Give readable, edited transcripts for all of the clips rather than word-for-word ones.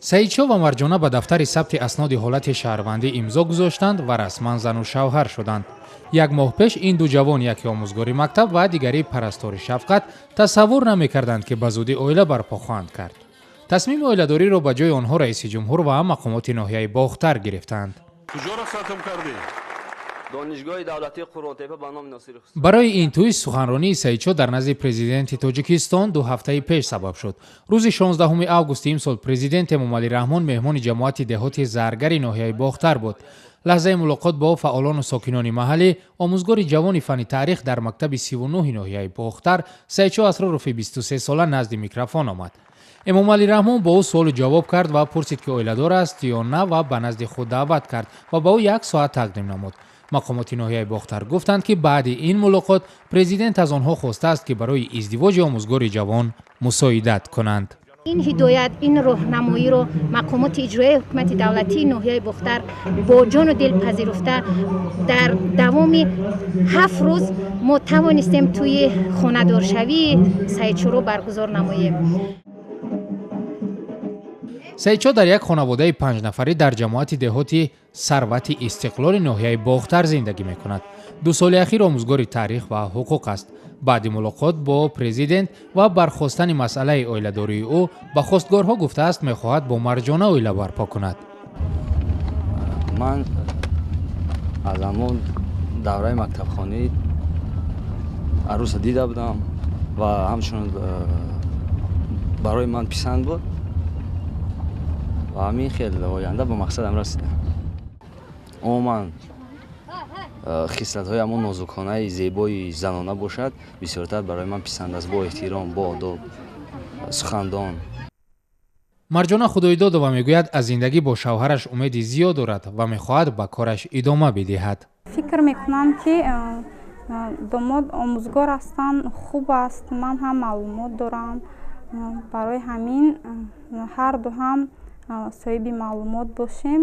Саидшо ва Марҷона ба дафтари сабти асноди ҳолати шаҳрвандӣ имзо гузоштанд ва расман зану шавҳар шуданд. Як моҳ пеш ин ду ҷавон, яке омӯзгори мактаб ва дигари парастори шафқат, тасаввур намекарданд, ки ба зудӣ оила барпо хоҳанд кард. Тасмими оиладориро ба ҷои онҳо раиси ҷумҳур ва мақомоти ноҳияи Бохтар гирифтанд. Куҷоро хатм кардӣ? Донишгоҳи давлатии Қурғонтепа ба номи Носири Хусрав. Барои ин тӯй суханронии Саидшо дар назди президенти Тоҷикистон 2 ҳафтаи пеш сабаб шуд. Рӯзи 16 августи имсол президент Эмомалӣ Раҳмон меҳмони ҷамоати деҳоти Заргари ноҳияи Бохтар буд. Лаҳзаи мулоқот бо фаъолону сокинони маҳаллӣ, омӯзгори ҷавони фанни таърих дар мактаби 39 ноҳияи Бохтар Саидшо Асророви 23 сола назди микрофон омад. Эмомалӣ Раҳмон бо ӯ суолу ҷавоб кард ва пурсид, ки оиладор аст ё на, ва ба назди худ даъват кард ва ба ӯ як соат тақдим намуд. Мақомоти ноҳияи Бохтар гуфтанд, ки баъди ин мулоқот президент аз онҳо хостааст, ки барои издивоҷи омӯзгори ҷавон мусоидат кунанд. Ин ҳидоят, ин роҳнамоиро мақомоти иҷроияи ҳукумати давлатии ноҳияи Бохтар бо ҷону дил пазируфта, дар давоми 7 рӯз мо тавонистем тӯи хонадоршавии Саидшоро баргузор намоем. Саидшо дар як хонаводаи панҷнафарӣ дар ҷамоати деҳоти Сарвати Истиқлоли ноҳияи Бохтар зиндагӣ мекунад. 2 соли ахир омӯзгори таърих ва ҳуқуқ аст. Баъди мулоқот бо президент ва бархостани масъалаи оиладории ӯ ба хостгорҳо гуфтааст, мехоҳад бо Марҷона оила барпо кунад. Ман аз ҳамон давраи мактабхонӣ арӯса дида будам ва ҳамчунин барои ман писанд буд ва ҳамин хел оянда ба мақсадам расидам. Умуман, хислатҳои ҳамон нозуконаи зебои занона бошад, бисёртар барои ман писанд аст: бо эҳтиром, бо одоб, сухандон. Марҷона Худоидодова мегӯяд, аз зиндагӣ бо шавҳараш умеди зиёд дорад ва мехоҳад ба кораш идома бидиҳад. Фикр мекунам, ки домод омӯзгор ҳастанд, хуб аст, ман ҳам маълумот дорам. Барои ҳамин ҳарду ҳам соҳиби маълумот бошем,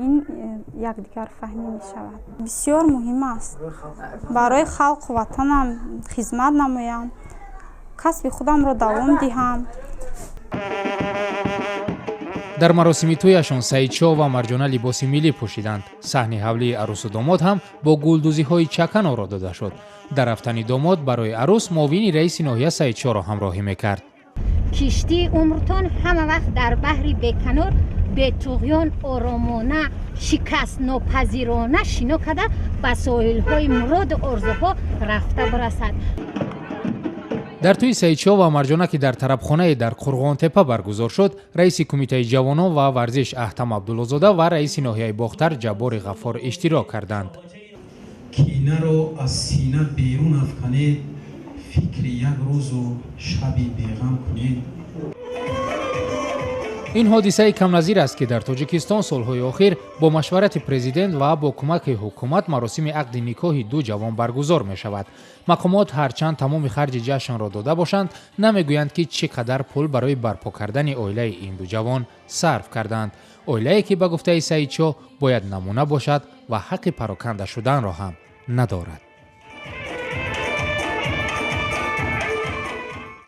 ин якдигарфаҳмӣ мешавад. Бисёр муҳим аст барои халқу ватанам хизмат намоям, касби худамро давом диҳам. Дар маросими тӯяшон Саидшоҳ ва Марҷона либоси миллӣ пӯшиданд. Саҳни ҳавлии арӯсу домод ҳам бо гулдӯзиҳои чакан оро дода шуд. Дар рафтани домод барои арӯс муовини раиси ноҳия Саидшоҳро ҳамроҳӣ мекард. Киштии умртон ҳама вақт дар баҳри беканор, бетуғён, оромона, шикастнопазирона шино карда, ба соҳилҳои муроду орзуҳо рафта бирасад. Дар тӯи Саидшоҳ ва Марҷона, ки дар тарабхонае дар Қурғонтепа баргузор шуд, раиси кумитаи ҷавонон ва варзиш Аҳтам Абдуллозода ва раиси ноҳияи Бохтар Ҷаббори Ғаффор иштирок карданд. Кинаро аз сина берун афканед, фикри як рӯзу шаби беғам кунед. Ин ҳодисаи камназир аст, ки дар Тоҷикистон солҳои охир бо машварати президент ва бо кӯмаки ҳукумат маросими ақди никоҳи ду ҷавон баргузор мешавад. Мақомот ҳарчанд тамоми харҷи ҷашнро дода бошанд, намегӯянд, ки чӣ қадар пул барои барпо кардани оилаи ин ду ҷавон сарф карданд, оилае ки, ба гуфтаи Саидшоҳ, бояд намуна бошад ва ҳаққи пароканда шуданро ҳам надорад.